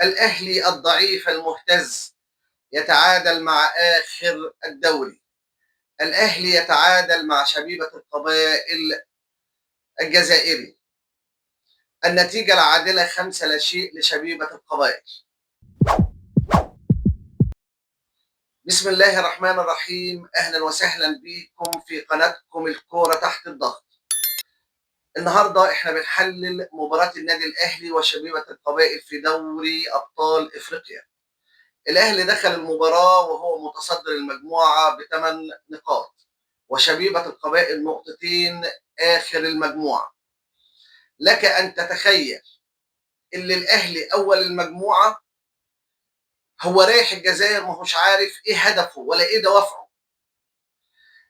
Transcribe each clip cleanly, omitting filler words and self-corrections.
الأهلي الضعيف المهتز يتعادل مع آخر الدوري. الأهلي يتعادل مع شبيبة القبائل الجزائري. النتيجة العادلة 5-0 لشبيبة القبائل. بسم الله الرحمن الرحيم، أهلا وسهلا بكم في قناتكم الكورة تحت الضغط. النهاردة احنا بنحلل مباراة النادي الأهلي وشبيبة القبائل في دوري أبطال إفريقيا. الأهلي دخل المباراة وهو متصدر المجموعة ب8 نقاط، وشبيبة القبائل نقطتين آخر المجموعة. لك أن تتخيل اللي الأهلي أول المجموعة هو رايح الجزائر ما هوش عارف إيه هدفه ولا إيه دوافعه،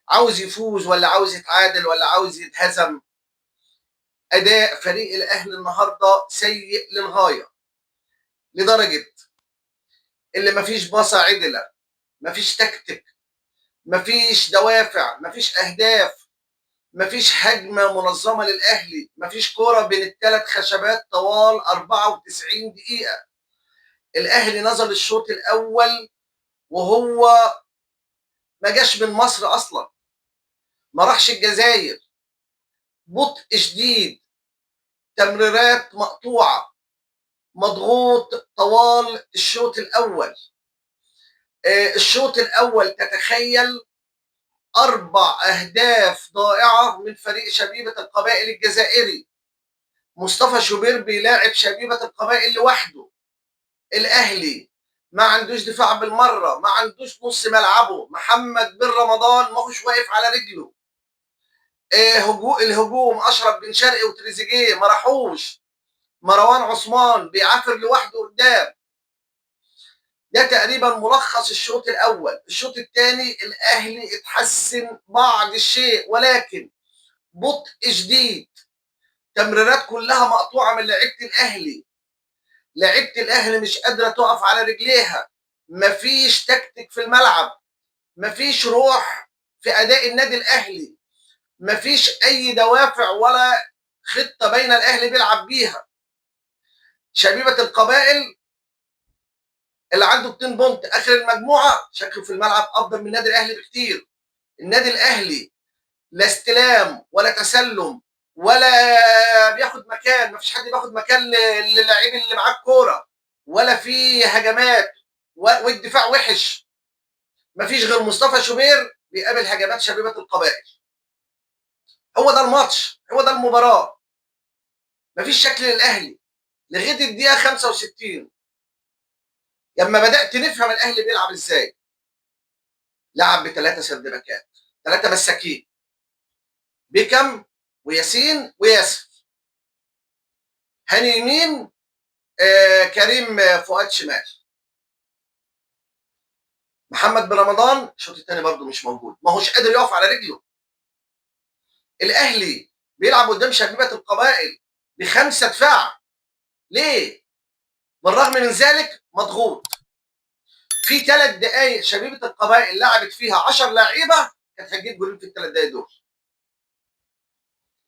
عاوز يفوز ولا عاوز يتعادل ولا عاوز يتهزم. أداء فريق الأهلي النهاردة سيء للغاية، لدرجة اللي مفيش باصة عدلة، مفيش تكتيك، مفيش دوافع، مفيش أهداف، مفيش هجمة منظمة للأهلي، مفيش كورة بين الثلاث خشبات طوال 94 دقيقة. الأهلي نزل الشوط الأول وهو ما جاش من مصر أصلا، ما راحش الجزائر، بطء شديد، تمريرات مقطوعة، مضغوط طوال الشوط الأول. الشوط الأول تتخيل 4 أهداف ضائعة من فريق شبيبة القبائل الجزائري. مصطفى شوبير بيلاعب شبيبة القبائل لوحده. الأهلي ما عندوش دفاع بالمرة، ما عندوش نص ملعبه، محمد بن رمضان ما هوش واقف على رجله. الهجوم أشرف بن شرقي وتريزيجيه ما راحوش، مروان عثمان بيعافر لوحده قدام. ده تقريبا ملخص الشوط الأول. الشوط الثاني الأهلي اتحسن بعض الشيء، ولكن بطء شديد، تمريرات كلها مقطوعة من لعيبة الأهلي. لعيبة الأهلي مش قادرة تقف على رجليها، مفيش تكتيك في الملعب، مفيش روح في أداء النادي الأهلي، مفيش أي دوافع ولا خطة بين الأهلي بيلعب بيها. شبيبة القبائل اللي عنده 2 بونت آخر المجموعة شكله في الملعب أفضل من النادي الأهلي بكتير. النادي الأهلي لا استلام ولا تسلم ولا بياخد مكان، مفيش حد بياخد مكان للاعيب اللي معاه الكورة، ولا في هجمات، والدفاع وحش. مفيش غير مصطفى شوبير بيقابل هجمات شبيبة القبائل. هو ده الماتش، هو ده المباراة. مفيش شكل للأهلي لغاية الدقيقة 65 لما بدأت نفهم الأهلي بيلعب إزاي. لعب ب3 سردباكات، 3 مساكين، بيكم وياسين وياسر، هاني يمين، كريم فؤاد شمال، محمد بن رمضان الشوط الثاني برضه مش موجود، ما هوش قادر يقف على رجله. الأهلي بيلعب قدام شبيبة القبائل ب5 دفاع، ليه؟ بالرغم من ذلك مضغوط. في 3 دقايق شبيبة القبائل لعبت فيها 10 لعيبة كانت هتجيب جولين في ال3 دقايق دول.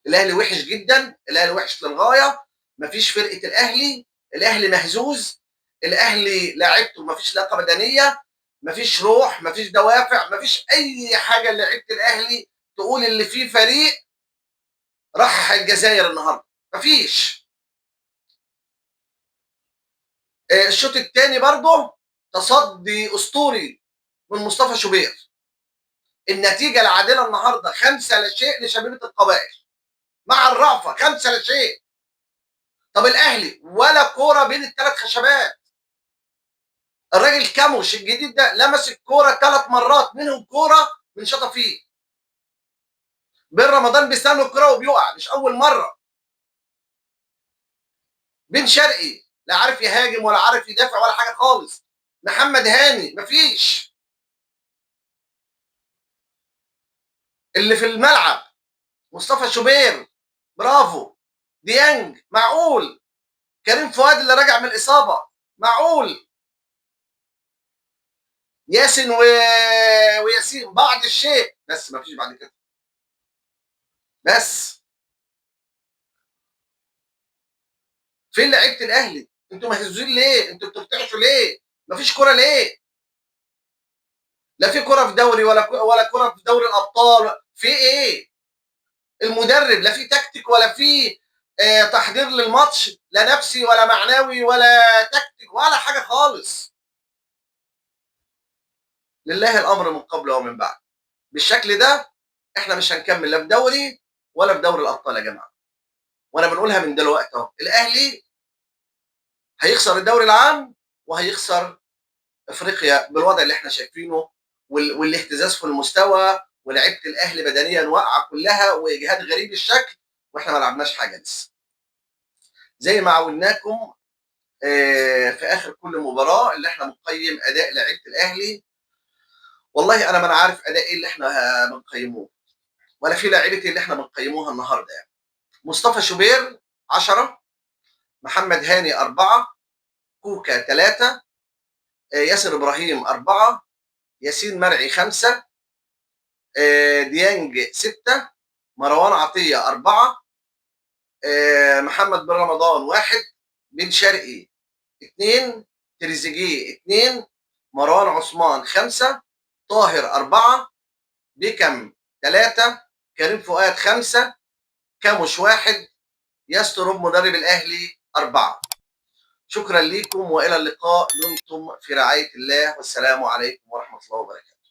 الأهلي وحش جدا، الأهلي وحش للغاية، مفيش فرقة الأهلي، الأهلي مهزوز، الأهلي لعبته مفيش لياقة بدنية، مفيش روح، مفيش دوافع، مفيش أي حاجة لعيبة الأهلي تقول اللي فيه فريق راح الجزائر النهارده، مفيش. الشوط الثاني برضه تصدي أسطوري من مصطفى شوبير. النتيجة العادلة النهارده 5-0 لشبيبة القبائل مع الرأفة، 5-0. طب الأهلي ولا كورة بين الثلاث خشبات. الراجل كاموش الجديد ده لمس الكورة 3 مرات، منهم كورة من شاطة فيه. بن رمضان بيستلم الكورة وبيقع، مش أول مرة. بن شرقي لا عارف يهاجم ولا عارف يدافع ولا حاجة خالص. محمد هاني مفيش. اللي في الملعب مصطفى شوبير برافو، ديانج معقول، كريم فؤاد اللي راجع من الإصابة معقول، ياسين وياسين بعض الشيء، بس مفيش بعد كده. بس فين لعيبة الأهلي؟ انتوا مهزوزين ليه؟ انتوا بترتعشوا ليه؟ مفيش كرة ليه؟ لا في كرة في دوري ولا كرة في دوري الابطال، في ايه؟ المدرب لا في تكتيك ولا في تحضير للماتش، لا نفسي ولا معنوي ولا تكتيك ولا حاجة خالص. لله الامر من قبل ومن بعد. بالشكل ده احنا مش هنكمل لا في دوري ولا في دوري الابطال يا جماعة. وانا بنقولها من دلوقتي اهو، الاهلي هيخسر الدوري العام وهيخسر افريقيا بالوضع اللي احنا شايفينه والاهتزاز في المستوى، ولعيبة الاهلي بدنيا واقعه كلها واجهاد غريب الشكل، واحنا ما لعبناش حاجة لسه. زي ما عودناكم في اخر كل مباراة اللي احنا بنقيم اداء لعيبة الاهلي. والله انا ما انا عارف اداء ايه اللي احنا بنقيموه، ولا في لاعيبه اللي احنا بنقيموها النهارده يعني. مصطفى شوبير 10، محمد هاني 4، كوكا 3، ياسر ابراهيم 4، ياسين مرعي 5، ديانج 6، مروان عطية 4، محمد بن رمضان 1، بن شرقي 2، تريزيجيه 2، مروان عثمان 5، طاهر 4، بيكم 3، كريم فؤاد 5، كاموش 1، ياستروب مدرب الاهلي 4. شكرا لكم والى اللقاء، دمتم في رعاية الله، والسلام عليكم ورحمة الله وبركاته.